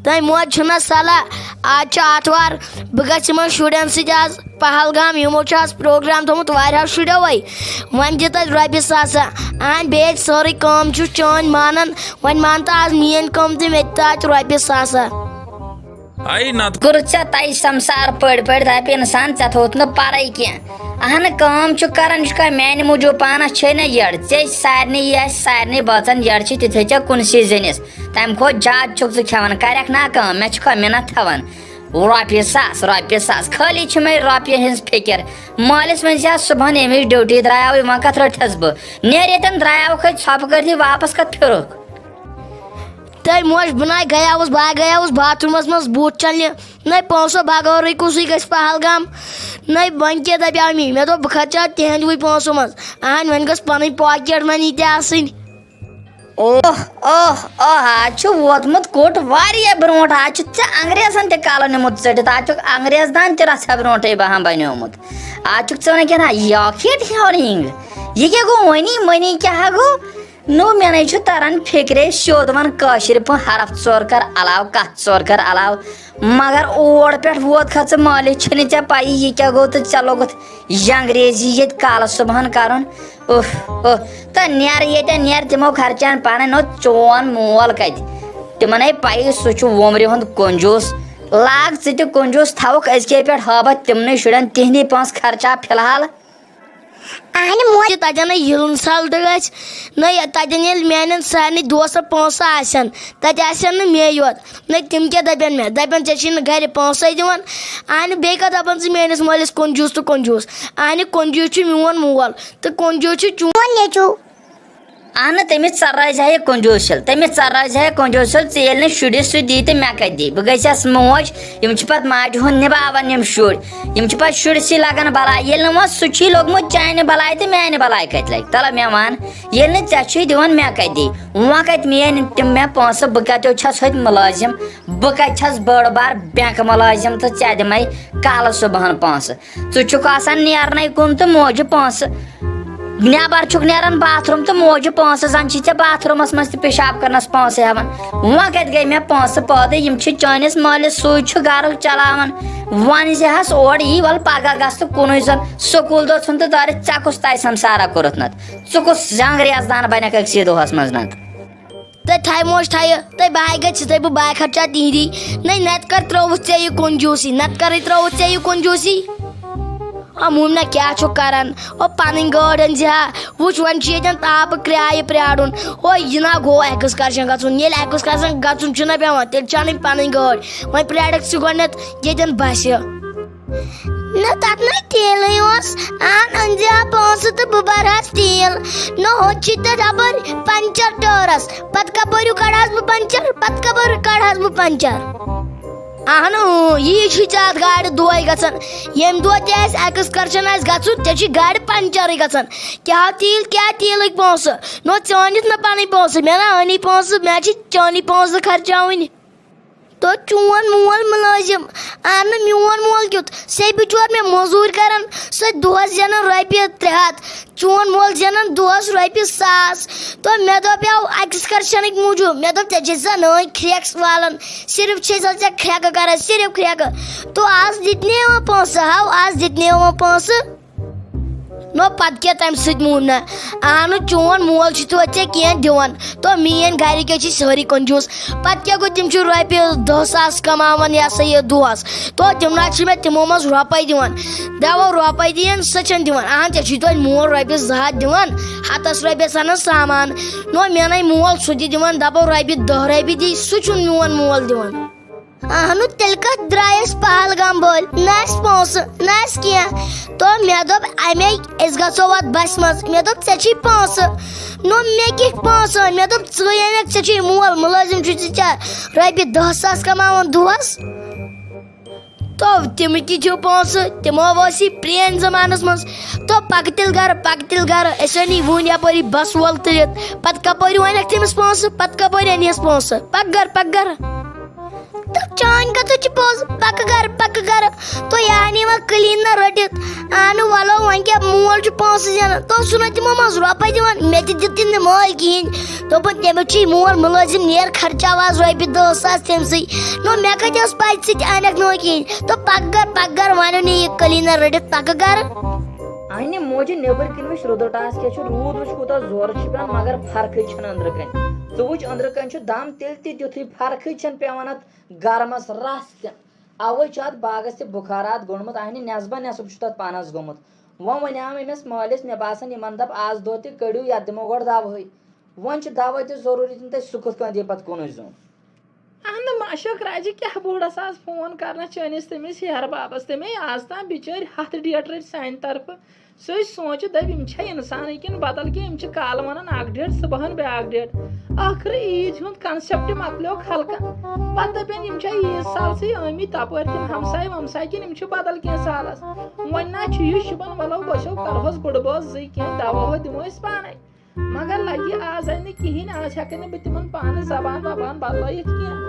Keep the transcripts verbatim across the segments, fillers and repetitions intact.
تۄہہِ موج چھُنہ صلاح، آز چھِ آتھوار، بہٕ گژھٕ یِمن شُرٮ۪ن سۭتۍ آز پہلگام، یِمو چھُ آز پروگرام تھوٚمُت واریاہو شُرٮ۪و۔ وۄنۍ دِ تَتہِ رۄپیہِ ساسا۔ اہن، بیٚیہِ سٲرٕے کٲم چھُ چٲنۍ مانان، وۄنۍ مان تہٕ آز میٲنۍ کٲم تہٕ مےٚ تہِ تہٕ اَتہِ رۄپیہِ ساسا۔ ہاے نتہٕ کوٚرُتھ ژےٚ تَے سمسار پٔڑۍ پٔڑۍ دَپہِ اِنسان، ژےٚ تھوٚوُتھ نہٕ پَرَے کینٛہہ۔ اہنہٕ کٲم چھُ کَران، یہِ چھُ کَران میٛانہِ موٗجوٗب پانَس، چھے نہ یٔڑ، ژےٚ سارنٕے یہِ آسہِ سارنٕے بٲژَن یٔڑ چھِ تِتھَے ژےٚ کُنسٕے زٔنِس۔ تَمہِ کھۄتہٕ زیادٕ چھُکھ ژٕ کھٮ۪وان، کَرٮ۪کھ نا کٲم، مےٚ چھُکھا مِنت تھاوان؟ رۄپیہِ ساس، رۄپیہِ ساس، خٲلی چھِ مےٚ رۄپیہِ ہٕنٛز فِکِر۔ مٲلِس ؤنۍ زِ ہا صُبحن ییٚمہِ وِزِ ڈیوٹی درٛایاو، یِمَن کَتھ رٔٹھَس بہٕ؟ نیرِ ییٚتٮ۪ن درٛایاوُکھ أتۍ ژھۄپہٕ کٔرتھٕے، واپَس کَتھ پھِرُکھ؟ تہٕ موج بہٕ نَے گٔیاوُس، بہٕ ہا گٔیاوُس باتھ روٗمَس منٛز بوٗٹھ چھَلنہِ۔ نَے پونٛسو بغٲرٕے کُسٕے گژھِ پہلگام؟ نَے وۄنۍ کیٛاہ دَپیٛاو مے؟ مےٚ دوٚپ بہٕ خرچاو تِہِنٛدِوٕے پونٛسو منٛز۔ اہن، وۄنۍ گٔژھ پَنٕنۍ پاکیٹ مٔنی تہِ آسٕنۍ۔ اوہ اوہ اوہ، آز چھُ ووتمُت کوٚٹ واریاہ برونٛٹھ۔ آز چھُ ژےٚ انگریزن تہِ کالہٕ نیومُت ژٔٹِتھ، آز چھُکھ انگریز دان تہِ رژھا برونٛٹھے بہان بنیومُت۔ آز چھُکھ ژٕ ونان کیٛاہ تام یاکھیٹ ہیورنگ، یہِ کیٛاہ گوٚو وۄنی؟ وۄنی کیٛاہ گوٚو؟ نو، مےٚ نے چھُ تران فِکرے، سیوٚد وَن کٲشِر پٲٹھۍ حرف ژور کر علاوٕ، کتھ ژور کر علاوٕ۔ مگر اور پٮ۪ٹھ ووت کھا ژٕ مٲلِس، چھَنہٕ ژےٚ پَیی یہِ کیٛاہ گوٚو تہٕ ژےٚ لوٚگُتھ یہِ انگریزی ییٚتہِ کالہٕ صُبحن کرُن۔ اُف، اُف۔ تہٕ نیر ییٚتٮ۪ن نیر، تِمو خرچان پانَے۔ نو، چون مول کَتہِ؟ تِمن ہے پَیی سُہ چھُ وُمرِ ہُنٛد کنجوٗس۔ لاگ ژٕ تہِ کنجوٗس، تھاوُکھ أزکے پٮ۪ٹھ ہٲبتھ تِمنٕے شُرٮ۪ن، تِہنٛدی پونٛسہٕ خرچاو فی الحال۔ اہنہِ موج تہِ تتٮ۪ن ییٚلہِ نہٕ سلطہٕ گژھِ، نہ تتٮ۪ن ییٚلہِ میانٮ۪ن سارنٕے دوستن پونٛسہٕ آسن، تتہِ آسن نہٕ مے یوت۔ نہ تِم کیٛاہ دپن مےٚ؟ دپن ژےٚ چھِی نہٕ گرِ پونٛسے دِوان۔ اہنہِ بیٚیہِ کتھ دپن ژٕ میٲنِس مٲلِس کنجوٗس تہٕ کنجوٗس؟ اہنہِ کنجوٗس چھُ میون مول تہٕ کنجوٗس چھُ چون نیٚچو۔ اہنہٕ، تٔمِس ژَرٲزِ ہا یہِ کنجوٗس ہیوٚل، تٔمِس ژَرٲزِ ہا یہِ کنجوٗس ہیوٚل، ژٕ ییٚلہِ نہٕ شُرِس سُہ دی تہٕ مےٚ کَتہِ دی؟ بہٕ گٔژھس موج، یِم چھِ پَتہٕ ماجہِ ہُنٛد نِباوان یِم شُرۍ، یِم چھِ پَتہٕ شُرسٕے لَگان بَلاے۔ ییٚلہِ نہٕ وۄنۍ سُہ چھُے لوٚگمُت چانہِ بَلاے تہٕ میانہِ بَلاے کَتہِ لَگہِ؟ تَلہ مےٚ وَن، ییٚلہِ نہٕ ژےٚ چھُے دِوان مےٚ کَتہِ دی؟ وۄنۍ کَتہِ میٲنۍ تِم مےٚ پونٛسہٕ؟ بہٕ کَتہِ چھَس ہوٚتہِ مُلٲزِم؟ بہٕ کَتہِ چھَس بٔڑ بار بینٛک مُلٲزِم تہٕ ژےٚ دِمَے کالہٕ صُبحن پونٛسہٕ؟ ژٕ چھُکھ آسان نیرنَے کُن تہٕ موجہِ پونٛسہٕ۔ نٮ۪بر چھُکھ نیران باتھ روٗم تہٕ موجہِ پونٛسہٕ، زَن چھی ژےٚ باتھ روٗمَس منٛز تہِ پِشاب کرنَس پونٛسہٕ ہٮ۪وان۔ وۄنۍ کَتہِ گٔے مےٚ پونٛسہٕ پٲدٕ؟ یِم چھِ چٲنِس مٲلِس، سُے چھُ گرٕ چلاوان۔ وۄنۍ زِ ہس اورٕ یی، وَلہٕ پگاہ گژھ تہٕ کُنُے زوٚن سکوٗل دۄہ ژھُن تہٕ دٲرِتھ، ژےٚ کُس تَے سمسارا کوٚرُتھ نَتہٕ؟ ژٕ کُس زنٛگ ریزدان بنکھ أکسٕے دۄہَس منٛز نَتہٕ؟ تہٕ تھایہِ موج تھایہِ، تہٕ بہٕ ہاے گژھِ تہٕ بہٕ بہٕ ہاے خرچا تِہِنٛدی۔ نَے نَتہٕ کر ترٛووُتھ ژےٚ یہِ کنجوٗسی، نَتہٕ کرٕے ترٛووُتھ ژےٚ یہِ کنجوٗسی۔ آ مومنہ کیٛاہ چھُکھ کران؟ او پنٕنۍ گٲڑۍ أنۍ زِ ہا۔ وٕچھ وۄنۍ چھُ ییٚتٮ۪ن تاپہٕ کرٛایہِ پرٛارُن۔ او یہِ نا گوٚو excursion گژھُن، ییٚلہِ excursion گژھُن چھُنہ پٮ۪وان، تیٚلہِ چھِ اَنٕنۍ پنٕنۍ گٲڑۍ۔ وۄنۍ پرٛارکھ ژٕ گۄڈٕنٮ۪تھ ییٚتٮ۪ن بسہِ۔ نہ تتھ نہ تیلٕے اوس۔ اہن، أنۍ زِ ہا پونٛسہٕ تہٕ بہٕ برہس تیل۔ نہ ہوٚت چھِ تتھ اپٲرۍ پنچر ٹٲرس۔ پتہٕ کپٲرۍ کڑہس بہٕ پنچر؟ پتہٕ کپٲرۍ کڑہس بہٕ پنچر؟ اہن اۭں، یی چھُے ژےٚ اتھ گاڑِ دۄہے گژھان۔ ییٚمہِ دۄہ تہِ آسہِ excursion آسہِ گژھُن، ژےٚ چھُے گاڑِ پنچرٕے گژھان۔ کیٛاہ تیٖل، کیٛاہ تیٖلٕکۍ پونٛسہٕ؟ نہ ژٲنِتھ نہ پنٕنۍ پونٛسہٕ، مےٚ نہ أنی پونٛسہٕ، مےٚ چھِ چٲنی پونٛسہٕ خرچاوٕنۍ۔ تو چون مول مُلٲزِم؟ اہنہٕ، میون مول کیُتھ؟ سُہ بِچور مےٚ موٚزوٗرۍ کران، سُہ دۄہس زینان رۄپیہِ ترٛےٚ ہتھ، چون مول زینان دۄہس رۄپیہِ ساس۔ تو مےٚ دوٚپ یَوٕ excursionٕکۍ موٗجوٗب، مےٚ دوٚپ ژےٚ چھے سا نٲنۍ کھرٛٮ۪کھ والان، صرف چھے سا ژےٚ کھرٛٮ۪کہٕ کران، صرف کھرٛٮ۪کہٕ۔ تو آز دِتۍ نہٕ یِوان پونٛسہٕ، ہاو، آز دِتۍ نہٕ یِوان پونٛسہٕ۔ نو پتہٕ کیٛاہ تمہِ سۭتۍ مون نہ؟ اہنہٕ، چون مول چھُ توتہِ ژےٚ کینٛہہ دِوان۔ تو میٲنۍ گرِکۍ حظ چھِ سٲری کنجوٗس۔ پتہٕ کیٛاہ گوٚو، تِم چھِ رۄپیہِ دہ ساس کماوان، یہِ ہسا یہِ دۄہس۔ تو تِم نہ چھِ مےٚ تِمو منٛز رۄپے دِوان۔ دپو رۄپے دِیِن، سۄ چھَنہٕ دِوان۔ اہن، ژےٚ چھُے توتہِ مول رۄپیہِ زٕ ہتھ دِوان، ہتس رۄپیس انان سامان۔ نو میٲنۍ مول سُہ تہِ دِوان، دپو رۄپیہِ دہ رۄپیہِ دی، سُہ چھُنہٕ میون مول دِوان۔ اہنُو، تیٚلہِ کتھ درٛایس پہلگام بٲلۍ؟ نہ آسہِ پونٛسہٕ، نہ آسہِ کینٛہہ۔ تو مےٚ دوٚپ امے، أسۍ گژھو اتھ بسہِ منٛز۔ مےٚ دوٚپ، ژےٚ چھی پونٛسہٕ۔ نو، مےٚ کِتھ پونٛسہٕ أنۍ؟ مےٚ دوٚپ، ژٕے انکھ، ژےٚ چھُے مول مُلٲزِم چھُے ژےٚ، رۄپیہِ دہ ساس کماوان دۄہس۔ تو تِم تہِ چھِ پونٛسہٕ، تِمو اوس یہِ پرٛٲنۍ زمانس منٛز۔ تو پکہٕ تیٚلہِ گرٕ، پکہٕ تیٚلہِ گرٕ، أسۍ أنی وُنۍ یپٲری بس وول تُلِتھ۔ پتہٕ کپٲرۍ ونکھ تٔمِس پونٛسہٕ، پتہٕ کپٲرۍ انیس پونٛسہٕ؟ پکہٕ گرٕ، پکہٕ گرٕ۔ تہٕ چٲنۍ کتھ چھِ پوٚز، پکہٕ گرٕ، پکہٕ گرٕ۔ تہٕ یہِ ہا نہٕ یِوان کٔلیٖن نہ رٔٹِتھ۔ اہنُو، وَلو، وۄنۍ کیٛاہ، مول چھُ پونٛسہٕ زینان، تہٕ سُہ نہ تِمو منٛز رۄپَے دِوان، مےٚ تہِ دِتھ نہٕ مٲلۍ کِہیٖنۍ۔ دوٚپُن، تٔمِس چھُے مول مُلٲزِم، نیر خرچاو آز رۄپیہِ دَہ ساس تٔمۍ سٕے۔ نو، مےٚ کَتہِ ٲس پَے ژٕ تہِ اَنَکھ نہٕ وۄنۍ کِہیٖنۍ؟ تہٕ پَکہٕ گَر، پَکہٕ گَر، وَنیو نہٕ یہِ کٔلیٖن نہ رٔٹِتھ، پَکہٕ گَرٕ۔ اہنہِ موجہِ نیٚبٕرۍ کِنۍ وٕچھ رُدٕ ٹاس کیٛاہ چھُ، روٗد وٕچھ کوٗتاہ زورٕ چھُ پٮ۪وان، مگر فرقٕے چھَنہٕ أنٛدرٕ کَنۍ۔ ژٕ وٕچھ أنٛدرٕ کَنۍ چھُ دَم تیٚلہِ تہِ تیُتھُے، فرقٕے چھَنہٕ پٮ۪وان اَتھ گرمس رس تہِ۔ اوے چھُ اتھ باغس تہِ بُخارات گوٚنڈمُت، اہنہِ نٮ۪صبا نٮ۪صٕب چھُ تتھ پانس گوٚمُت۔ وۄنۍ ونیام أمِس مٲلِس، مےٚ باسان، یِمن دپ، از دۄہ تہِ کٔڑِو، یتھ دِمو گۄڈٕ دوہٕے۔ وۄنۍ چھُ دوا تہِ ضروٗری دیُن تتہِ، سُہ کِتھ کٔنۍ دِیہِ پتہٕ کُنُے زوٚن؟ اہن، ماشوق راجہِ کیٛاہ بوٚڑس آز فون کرنس چٲنِس تٔمِس ہیہر بابس، تٔمۍ آز تام بِچٲرۍ ہتھ ڈیٹ رٔٹۍ سانہِ طرفہٕ۔ سُہ سونٛچہِ، دَپہِ، یِم چھا اِنسانٕے کِنہٕ بدل کینٛہہ؟ یِم چھِ کالہٕ وَنان اَکھ ڈیٹ، صُبحن بیٛاکھ ڈیٹ۔ ٲخرٕ عیٖد ہُنٛد concept مۄکلیو خلقن۔ پتہٕ دَپن، یِم چھا عیٖد سالسٕے آمٕتۍ تپٲرۍ تِم ہمساے ومساے کِنہٕ یِم چھِ بدل کینٛہہ سالس؟ وۄنۍ نا چھُ یہِ شُبان، وَلو گژھو کرہوس بٕڈٕ بٲژ زٕے کینٛہہ، دوا ہو دِمو أسۍ پانے۔ مگر لگہِ آز اَتہِ نہٕ کِہیٖنۍ، آز ہٮ۪کَے نہٕ بہٕ تِمن پانہٕ زبان وبان بدلٲیِتھ کینٛہہ۔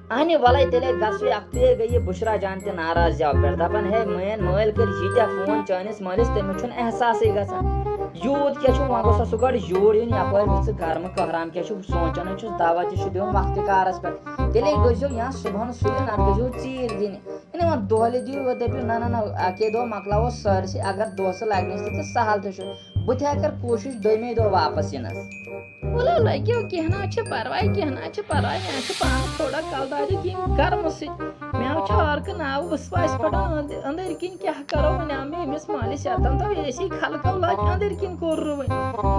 اہنہِ وَلَے تیٚلے گژھوٕے، اَکھتُے گٔیہِ بُشرا جان تہِ ناراض یَوٕ پٮ۪ٹھ، دَپان، ہے مٲنۍ مٲلۍ کٔرۍ ییٖتیٛاہ فون چٲنِس مٲلِس، تٔمِس چھُنہٕ احساسٕے گژھان۔ یوٗت کیٛاہ چھُ، وۄنۍ گوٚژھ سا سُہ گۄڈٕ یوٗرۍ یُن، یَپٲرۍ وٕچھ ژٕ گرمہٕ کٔہرام کیٛاہ چھُ، سونٛچان چھُس، دوا تہِ چھُ دیُن وقتہِ کارَس پٮ۪ٹھ۔ تیٚلے گٔژھۍزیو یا صُبحن سُلہِ، نَتہٕ گٔژھۍزیو ژیٖرۍ دِنہِ۔ یعنی وۄنۍ دۄہلہِ دِیِو یوت، دٔپِو، نہ، نہ، نہ، اَکے دۄہ مۄکلاوو سٲرسٕے، اگر دۄہ زٕ لَگنَس تہِ تہٕ سہل تہِ چھُ۔ بہٕ تہِ ہا کَرٕ کوٗشِش دوٚیمے دۄہ واپَس یِنَس۔ وَلہٕ لٔگِو، کینٛہہ نہ چھُ پَرواے، کینٛہہ نہ چھُ پَرواے، مےٚ چھُ پانَس تھوڑا کَلہٕ دادِ کِنۍ گرمہٕ سۭتۍ۔ مےٚ چھُ عٲرقہٕ ناوٕ وٕسواسہِ پھٹان أنٛدۍ، أنٛدٕرۍ کِنۍ کیٛاہ کَرو وۄنۍ؟ آو مےٚ أمِس مٲلِس یَتَن تہٕ أسی خلقو لٲگۍ أنٛدٕرۍ کِنۍ کوٚر رُوٕنۍ۔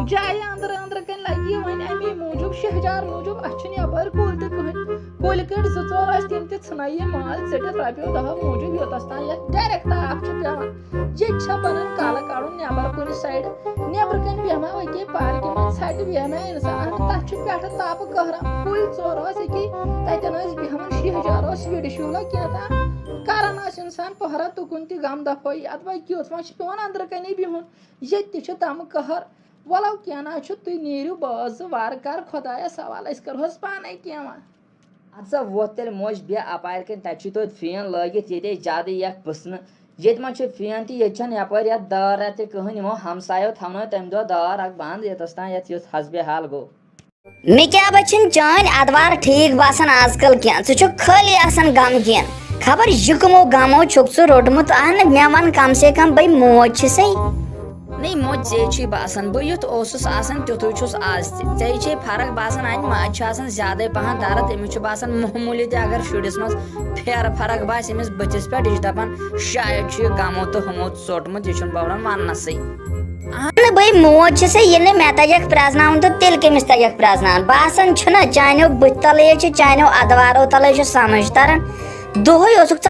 جایہِ أنٛدرٕ أنٛدرٕ کَنۍ لَگہِ یہِ وۄنۍ اَمی موٗجوٗب شہجار موٗجوٗب، اَسہِ چھُنہٕ یَپٲرۍ کُل تہِ کٕہٕنۍ۔ کُلۍ کٔٹۍ زٕ ژور ٲسۍ، تِم تہِ ژھٕنٲے یہِ مال ژٔٹِتھ رۄپیو دَہو موٗجوٗب، یوٚتَس تام یَتھ direct تاپھ چھُ پٮ۪وان۔ ییٚتہِ چھا بَنان کالہٕ کَڑُن نٮ۪بر کُنہِ side؟ نٮ۪برٕ کَنہِ بیٚہمو أکے پارکہِ منٛز، ژھَٹہِ بیٚہمے اِنسان، تَتھ چھُ پٮ۪ٹھٕ تاپہٕ قہران۔ کُلۍ ژور ٲسۍ أکے، تَتٮ۪ن ٲسۍ بیٚہوان، شہجار اوس یٔڈ شُہلہ کینٛہہ تام۔ کَران ٲسۍ اِنسان پہرا تُکُن تہِ غم دفٲیی، اَدٕ وۄنۍ کیُتھ، وۄنۍ چھُ پٮ۪وان أنٛدرٕ کَنے بِہُن۔ ییٚتہِ تہِ چھُ دَمہٕ قہر۔ وَلو کینٛہہ نہ چھُ، تُہۍ نیٖرِو بٲژ زٕ وارٕ کارٕ خۄدایَس حوالہٕ، أسۍ کَرہوس پانَے کینٛہہ وۄنۍ۔ اَدٕ سا ووت تیٚلہِ موج بیٚیہِ اَپارِ کِنۍ، تَتہِ چھُے توتہِ fan لٲگِتھ، ییٚتے زیادٕ یَکھ پٕژھنہٕ۔ ییٚتہِ ما چھُ fan تہِ، ییٚتہِ چھَنہٕ یَپٲرۍ یَتھ دار رٮ۪تھ تہِ کٕہٕنۍ، یِمو ہمسایو تھاونٲو تَمہِ دۄہ دار اَکھ بنٛد، یوٚتَس تام یَتھ یُتھ حسبِ حال گوٚو۔ مےٚ کیٛاہ بَچھِن چٲنۍ اَدوار ٹھیٖک باسان آز کل کینٛہہ؟ ژٕ چھُکھ خٲلی آسان غمگیٖن۔ خبر یہِ کٕمو غمو چھُکھ ژٕ روٚٹمُت؟ اہنہٕ، مےٚ وَن کم سے کم، بٔے موج چھِسَے۔ نٔے موج، ژےٚ چھُے باسان بہٕ یُتھ اوسُس آسان تیُتھُے چھُس آز تہِ۔ ژےٚ چھے فرق باسان، اَنہِ ماجہِ چھُ آسان زیادَے پَہَن دَرد، أمِس چھُ باسان معموٗلی تہِ اگر شُرِس منٛز پھیرٕ فرق باسہِ أمِس بٕتھِس پٮ۪ٹھ، یہِ چھُ دَپان شاید چھُ یہِ غمو تہٕ ہُمو ژوٚٹمُت، یہِ چھُنہٕ بہران وَننَسٕے۔ اہنہٕ، بٔے موج چھِسَے، ییٚلہِ نہٕ مےٚ تَگٮ۪کھ پرٛزناوُن تہٕ تیٚلہِ کٔمِس تَگٮ۪کھ پرٛزناوُن؟ باسان چھُنہ، چانیو بٕتھِ تَلٕے چھُ، چانیو اَدوارو تَلٕے چھُ سَمٕجھ تَران۔ دۄہَے اوسُکھ ژٕ